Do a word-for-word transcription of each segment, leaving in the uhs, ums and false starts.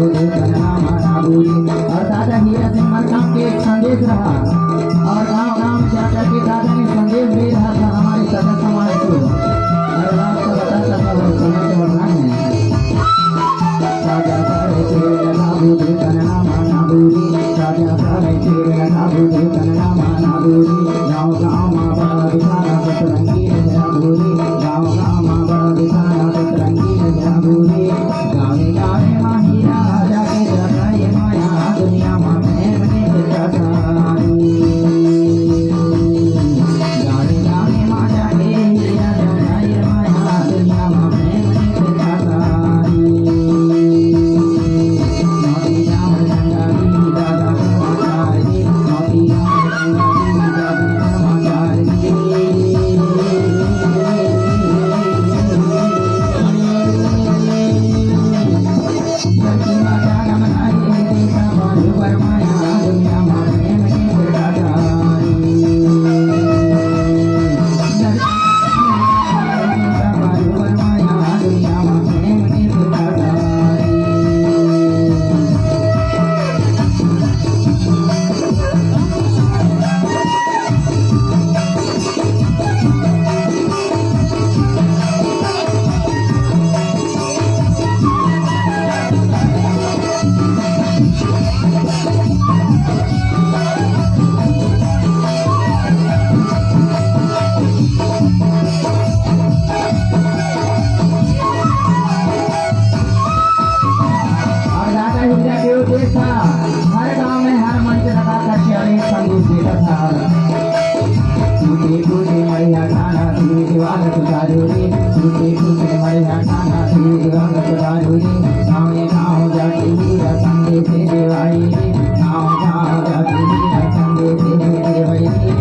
और दादा हीरा सिंह मरकाम के एक संदेश रहा, और गांव गांव में जा करके दादा ने संदेश दे रहा था हमारे सदस्य समाज को। और रात का बताता था वो समय के वर्णन है। राजा सारे तेरे लगा बूझे तन ना माना बूझे, राजा सारे तेरे लगा बूझे तन ना माना बूझे। गाँव गाँव माँ बड़ा बिसाना सतरंगी नजरा बूझे, गाँव गाँव माँ बड़ा बिसाना सतरंगी नजरा बूझे। गावे गावे माही राजा के जगाए माया, दुनिया मा प्रेम के प्रसारी। गावे गावे माया के हीरा जगाए माया, दुनिया मा प्रेम के प्रसारी। मोती राम रंगारी दादा समाचार रे, मोती राम रंगारी दादा समाचार रे। और दादा हीरा के उद्देश्य था, हर गांव में, हर मंच लगा करके अनेक संदेश देता था। टूटे टूटे मरिया खाना, टूटे वाला सुधारू रे, टूटे टूटे मरिया खाना, टूटे वाला सुधारू रे। गाँव गाँव जाके हीरा संदेश देवाई रे, गाँव गाँव जाके हीरा संदेश देवाई रे।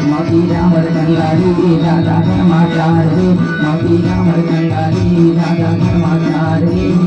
मोती राम कंगाली दादा धर्माचारी, मोती राम कंगाली दादा धर्माचारी।